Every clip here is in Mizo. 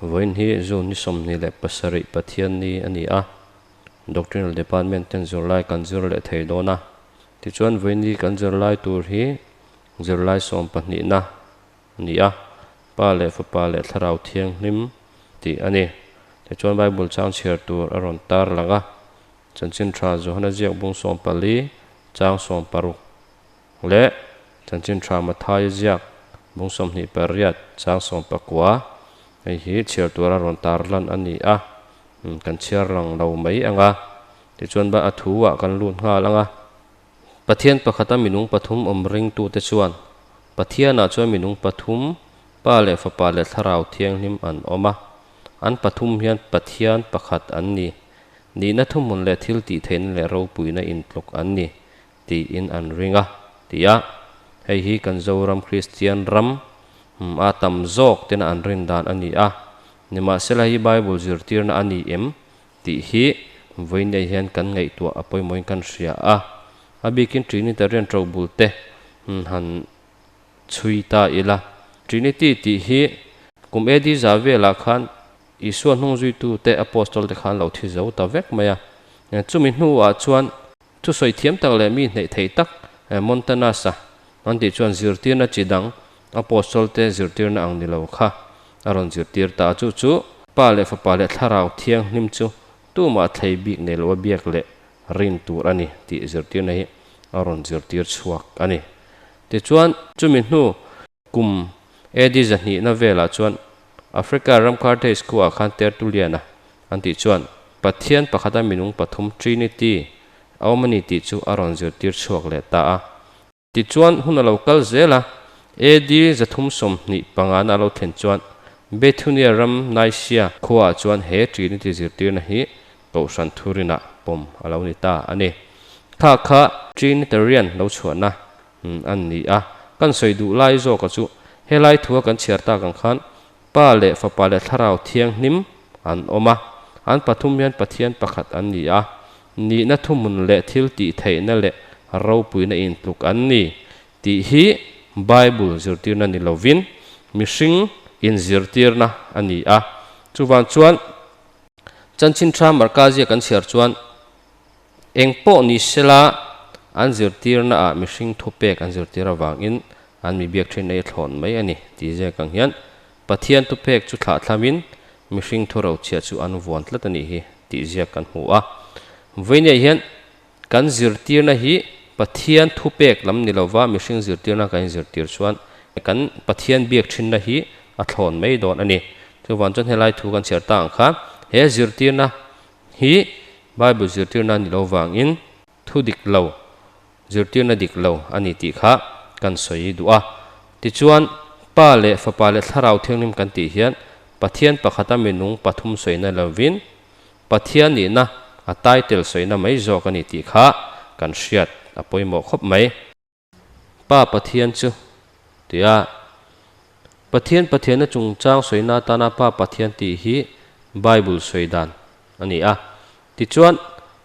Vawiin hi June ni 27 Pathianni a ni a, Doctrinal Department ten zirlai kan zir leh thei dawn a. Tichuan vawiin hi kan zirlai tur hi zirlai sawmpahnihna a ni a, Pa leh Fapa leh Thlarau Thianghlim tih a ni. Tichuan Bible chang chhiar tur a rawn tar lang a, Chanchin Tha Johana ziak bung 14 chang 16 leh Chanchin Tha Mathaia ziak bung 28 chang 19 hei hi chhiar tura rawn tar lan a ni a, kan chhiar lang lo mai ang a, tichuan ba a thu ah kan lut nghal ang a. Pathian pakhata minung pathum awm ringtute chuan Pathianah chuan minung pathum, Pa leh Fapa leh Thlarau Thianghlim an awm a, an pathum hian Pathian pakhat an ni. Nihna thuhmun leh thil tih theihna leh ropuina intluk an ni tiin an ring a, ti a. Hei hi kan Zoram Kristian ram a tam zawk tena an rin dan a ni a. Nimahsela hi Bible zirtirna a ni em tih hi vawiinei hian kan ngaihtuah a pawimawhin kan hria a. A bikin Trinitarian ṭobul te han chhui ta ila. Trinity tih hi kum AD za velah khan Isua hnung zuitute Apostol te khan lo thi zo ta vek mai a. Chumi hnuah chuan thusawi thiam tak leh mi hneih thei tak Montanus-a an tih chuan zirtirna chi dang Apostol te zirtirna ang ni lo kha a rawn zirtir ta a. Chu chu Pa leh Fapa leh Thlarau Thianghlim chu tumah thlei bik nei loa biak leh rin tur a ni tih zirtirna hi a rawn zirtir chhuak a ni. Tichuan, chumi hnu kum AD zahnihna velah chuan Africa ram Carthage khuaah khan Tertullian-a an tih chuan Pathian pakhata minung pathum Trinity a awm a ni tih chu a rawn zirtir chhuak leh ta a. Tichuan, hun a lo kal zel a, AD 325 a lo thlen chuan Bithynia ram Nicaea khuaah chuan he Trinity zirtirna hi Kohhran thurinah pawm a lo ni ta a ni. Kha kha Trinitarian lo chhuahna an ni a, kan sawi duh lai zawka chu helai thua kan chhiar tak ang khan Pa leh Fapa leh Thlarau Thianghlim an awm a, an pathum hian Pathian pakhat an ni a, nihna thuhmun leh thil tih theihna leh ropuina intluk an ni tih hi Bible zirtirna ni lovin mihring inzirtirna a ni a. Chuvang chuan Chanchin Tha Markazia kan chhiar chuan Eng pawh ni sela, an zirtirna ah mihring thupek an zirtir avangin an mi biak thin ei a thlawn mai a ni tih ziak ang hian Pathian thupek chu thlahthlamin mihring thu rochhiah chu an vuan tlat a nih hi tih ziak kan hmu a. Vawinia hian kan zirtirna hi Pathian thupek lam ni lova mihring zirtirna kan inzirtir chuan kan Pathian biak thinna hi a thlawn mai dawn a ni. Chuvang chuan helai thu kan chhiar ta ang kha he zirtirna hi Bible zirtirna ni lo vangin thu dik lo, zirtirna dik lo a ni tih kha kan sawi duh a. Tichuan, Pa leh Fapa leh Thlarau Thianghlim kan tih hian Pathian pakhata minung pathum sawina lovin Pathian nihna a title sawina mai zawk a ni tih kha kan hriat a pawimawh khawp mai. Pa Pathian chu tia Pathian Pathianna chungchang sawina atana Pa Pathian tih hi Bible sawi dan a ni a. Tichuan,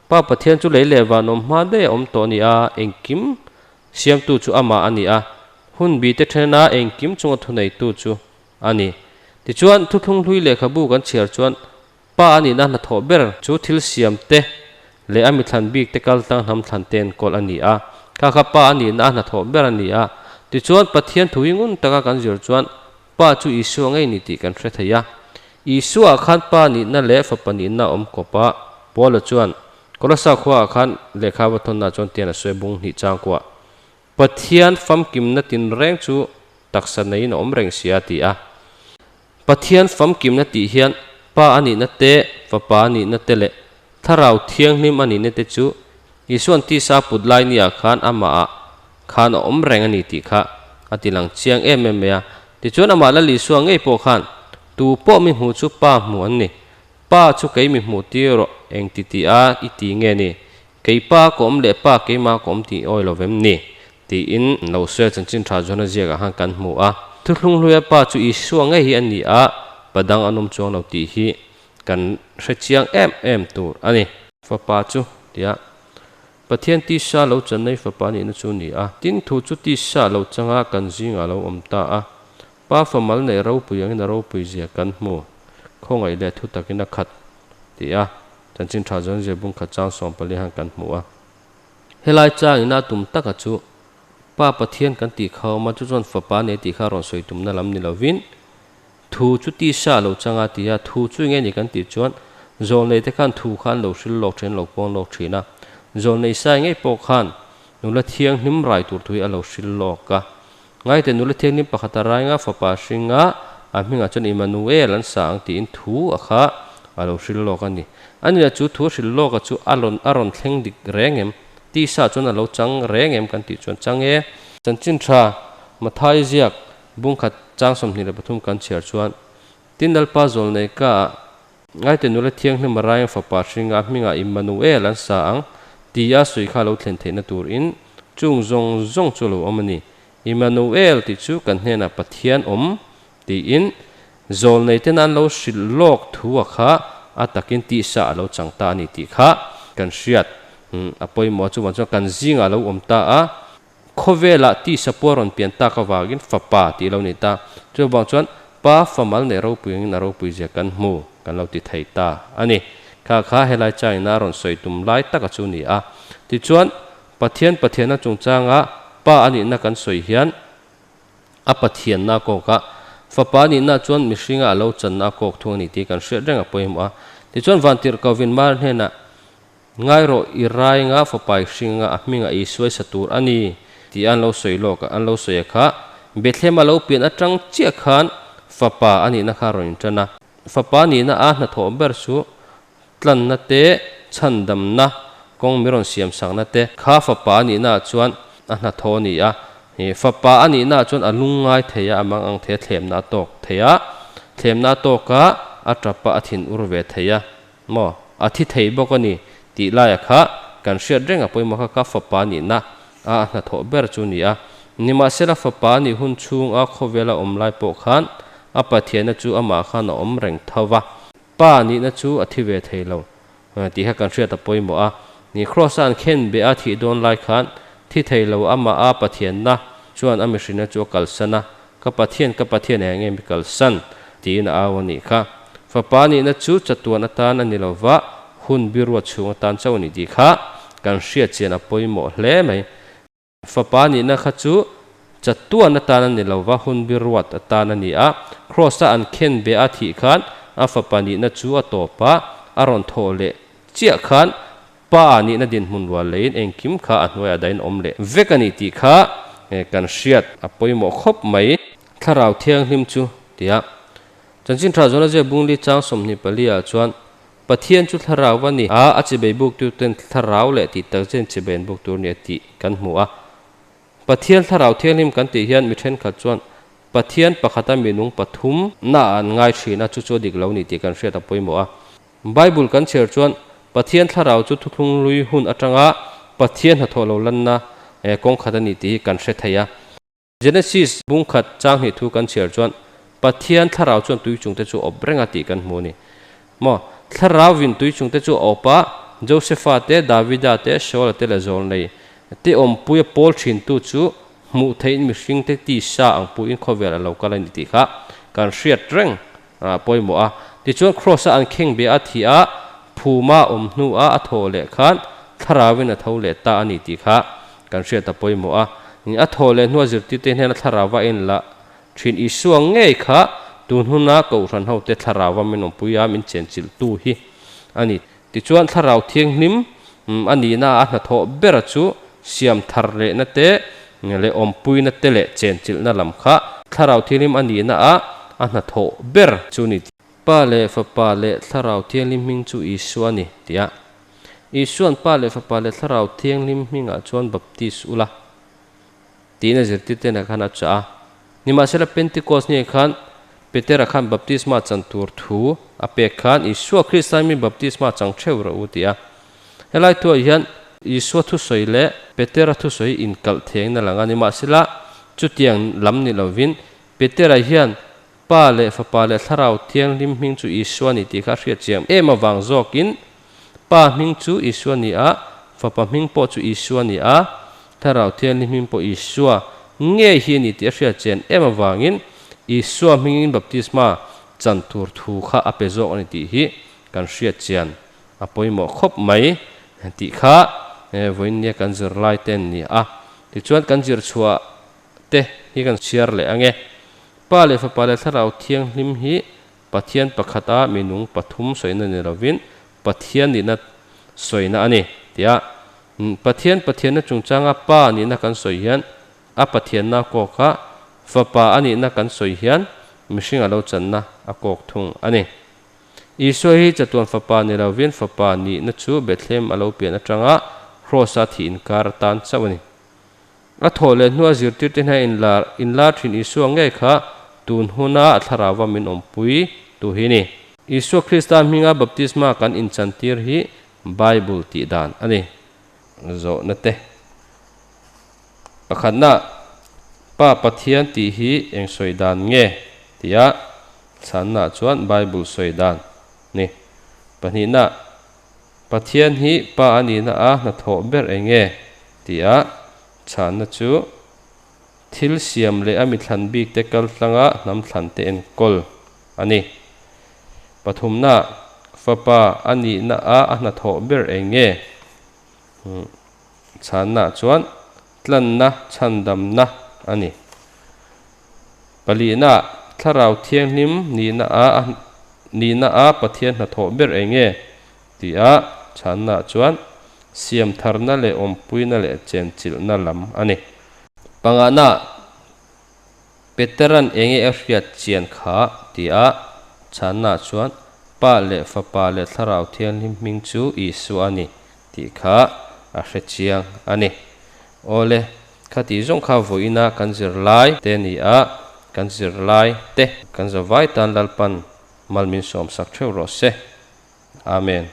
Pa Pathian chu lei leh van awm hma daih a awm tawh a ni a, engkim siamtu chu amah a ni a, hun bi te thena engkim chunga thuneitu chu a ni. Tichuan, thuthlung hlui lehkhabu kan chhiar chuan Pa a nihna hnathawh ber chu thil siam te leh a mithlan bik te kal tlang hnam thlan te enkawl a ni a. Kha kha Pa a nihna a hnathawh ber a ni a. Tichuan, Pathian thu hi ngun taka kan zir chuan Pa chu Isua ngei ni tih kan hre thei a. Isua ah khan Pa nihna leh Fapa nihna a awm kawp a. Paula chuan Kolosa khua ah khan lehkha va thawnna chuan tian a sawi bung hnih chang kuah. Pathian famkimna tinreng chu taksa neiin a awm reng si a ti a. Pathian famkimna tih hian Pa a nihna te, Fapa a nihna te leh Thlarau Thianghlim a nihna te chu Isua'n tisa put lai niah khan amahah khan a awm reng a ni tih kha a ti lang chiang em em mai a. Tichuan amah Lal Isua ngei pawh khan, Tu pawh mi hmuh chu Pa hmuh an ni. Pa chu kei mi hmuh tir rawh, eng ti tih a i ti nge ni? Kei pa ka awm leh pa keimah ka awm tih awi lo vem ni? Tiin lo sawi a chanchin tha chuan a ziakah khan kan hmu a. Thuthlung hluia pa chu Isua ngei hi a ni a, pa dang an awm chuang lo tih hi kan hre chiang em em tur a ni. Fapa chu tia Pathian tisa lo channei fapa nihna chu ni a. Tin thu chu tisa lo changa kan zingah lo awm ta a. Pa fa mal neih ropui angin a ropui zia kan hmu. Khawngaih leh thu takin a khat ti a chanchin tha zawn zir bung khat chang 14 han kan hmu a. Helai chang ina tum taka chu Pa Pathian kan tih kha awm a, chu chuan Fapa nei tih kha rawn sawi tumna lam ni lovin thu chu tisa a lo chang a ti a, thu chu enge ni kan tih chuan zawlnei te khan thu kha an lo hril lawk thin, an lo puang lawk thin a, zawlnei sai ngei pawh khan nula thianghlim rai tur thu hi a lo hril lawk a. Ngaite nula thianghlim pakhat a rai nga fapa hringa a hmingah chuan Immanuel an sa ang tiin thu a kha a lo hril lawk a ni. A nila chu thu hril lawka chu a rawn a rawn thleng dik reng em? Tisa chuan a lo chang reng em kan tih chuan chang e. Chanchin tha Mathai ziak bungkhat chang 23 kan chhiar chuan Tin Lalpa zawlnei ka ah Ngaite nula thianghlim a raing fapa hringa a hmingah Immanuel an sa ang tia sawi kha lo thlen theihna tur in chung zawng zawng chu lo awm a ni. Immanuel tih chu kan hnenah Pathian awm tiin zawlnei ten an lo hrilh lawk thu a kha a takin tihsa a lo chang ta a ni tih kha kan hriat a pawimawh a chuvang chuan kan zingah a lo awm ta a. Khawvelah tisa pawh a rawn pian tak avangin fapa tih lo ni ta. Chuvang chuan Pa famal neih ropui angin a ropui zia kan hmu, kan lo ti thei ta a ni. Kha kha helai changin a rawn sawi tum lai taka chu ni a. Tichuan, Pathian Pathianna chungchanga Pa a nihna kan sawi hian a Pathianna a kawk a, Fapa a nihna chuan mihringa a lo channa a kawk thung a ni tih kan hriat reng a pawimawh a. Tichuan, Vantirhkohvin Mar hnenah Ngai rawh, i rainga fapai hringa a hminga i suaisa tur a ni, tih an lo sawi lawk a, an lo sawi a kha. Bethlehem a lo pian atang chiah khan fapa a nihna kha a rawn intan a. Fapa nihna a hnathawh ber chu tlanna te, chhandamna, kawng mi rawn siamsakna te kha fapa a nihnaah chuan a hnathawh a ni a. Fapa a nihnaah chuan a lungngai thei a, a mang ang thei a, thlemna a tawk thei a, thlemna a tawk a, a tap a, a thinur ve thei a. Maw? A thi thei bawk a ni tih laia kha kan hriat reng a pawimawh kha ka fapa nihna a a hnathawh ber chu ni a. Nimahsela fapa nih hun chhung a khawvela awm lai pawh khan a Pathianna chu amah khan a awm reng tho va. Pa nihna chu a thi ve thei lo tih kha kan hriat a pawimawh a ni. Kraws a an khen beh a thih dawn lai khan thi thei lo amah a Pathianna chuan a mihrinna chu a kalsan a, Ka Pathian, ka Pathian eng nge mi kalsan? tiin a au a nih kha. Fapa nihna chu chatuan atan a ni lo va, hun biruat chhung atan chauh a ni tih kha kan hriat chian a pawimawh hle mai. Fapa nihna kha chu chatuan atan a ni lo va, hun biruat atan a ni a. Kraws-a an khen beh a thih khan a fapa nihna chu a tawp a, a rawn thawh leh chiah khan Pa nihna dinhmun rual leiin engkim kha a hnuaiah dahin awm leh vek a ni tih kha kan hriat a pawimawh khawp mai. Thlarau Thianghlim chu tia Chanchin Tha Zawna Zia Bungli chang 24 ah chuan Pathian chu thlarau a ni a, a chibei buk tuten thlarau leh tih tak chen chibei an buk tur nia tih kan hmu a. Pathian Thlarau Thianghlim kan tih hian mi thenkhat chuan Pathian pakhata minung pathum na an ngai thin a, chu chu a dik lo ni tih kan hriat a pawimawh a. Bible kan chhiar chuan Pathian thlarau chu thuthlung lui hun atanga Pathian hnathawh lo lanna kawng khat a ni tih hi kan hre thei a. Genesis bung khat chang hnih thu kan chhiar chuan Pathian thlarau chuan tui chungte chu awp reng a tih kan hmu a ni. Maw? Thlarauin tui chungte chu a awp a, Josepha te, Davida te, Saula te leh Zawlnei te awmpuia pawl thintu chu hmuh theihin mihringte tisa ang puiin khawvel a lo kal a ni tih kha kan hriat reng a pawimawh a. Tichuan Kraws-a an kheng beh a thih a, phuma awm hnuah a thaw leh khan thlarauin a tho leh ta a ni tih kha kan hriat a pawimawh a. A thaw leh hnua zirtirte hnena thlarauva a inlah thin Isua ngei kha tun huna Kohhran hote thlarauva min awmpui a, min chenchilhtu hi a ni. Tichuan thlarau thianghlim a nihna a hnathawh bera chu siam thar lehna te leh awmpuina te leh chenchilhna lam kha thlarau thianghlim a nihna a a hnathawh ber chu ni. Pa leh Fapa leh Thlarau Thianghlim hming chu Isua a ni, tia Isua'n Pa leh Fapa leh Thlarau Thianghlim hmingah chuan baptis ula tiin a zirtirtena khan a chah a. Nimahsela Pentecost ni khan Petera khan baptisma chan tur thu a pek khan Isua Krista mi baptisma chang theuh rawh u ti a. Helai thuah hian Isua thusawi leh Petera thusawi inkalh thengna lang a. Nimahsela chutiang lam ni lovin Petera hian Pa leh Fapa leh Thlarau Thianghlim hming chu Isua ni tih kha a hriat chiang em avang zawkin Pa hming chu Isua ni a, Fapa hming pawh chu Isua ni a, Thlarau Thianghlim hming pawh Isua ngei hi a ni tih a hriat chian em avangin Isua hmingin baptisma chan tur thu kha a pe zawk a ni tih hi kan hriat chian a pawimawh khawp mai tih kha vawiinnia kan zirlai te an ni a. Tichuan kan zir chhuah te hi kan chhiar leh ang e. Pa leh Fapa leh Thlarau Thianghlim hi Pathian pakhata minung pathum sawina ni lovin Pathian nihna sawina a ni tia Pathian Pathianna chungchanga Pa nihna kan sawi hian a Pathianna a kawk a, Fapa a nihna kan sawi hian mihring a lo channa a kawk thung a ni. Isua hi chatuan Fapa ni lovin Fapa nihna chu Bethlehem a lo pian atanga Kraws-a thih inkar atan chauh a ni. A thawh leh hnua zirtirte hna inlar inlar thin Isua ngei kha tun huna a thlarauva min awmpui tu hi ni. Isua Krista hminga baptisma kan inchantir hi Bible tih dan a ni. Zawhna te. Pakhatna, Pa Pathian tih hi eng sawi dan nge? tia chhanna chuan Bible sawi dan ni. Pahnihna, Pathian hi Pa a nihna a hnathawh ber eng nge? tia chhanna chu thil siam leh a mithlan bikte kal tlanga hnam thlante enkawl a ni. Pathumna, Fapa a nihna a a hnathawh ber eng nge? Chhanna chuan tlanna chhandamna a ni. Palihna, Thlarau Thianghlim nihna a nihna a Pathian hnathawh ber eng nge? Tia chhanna chuan siam tharna leh awmpuina leh chenchilhna lam a ni. Pangana, Peteran enge a hriat chian kha? Tia chhanna chuan Pa leh Fapa leh Thlarau Thianghlim hming chu Isua a ni tih kha a hre chiang a ni. Awle, khati zawng kha vawiina kan zirlai te ni a, kan zirlai te kan zavai tan Lalpan mal min sawmsak theuh rawh se. Amen.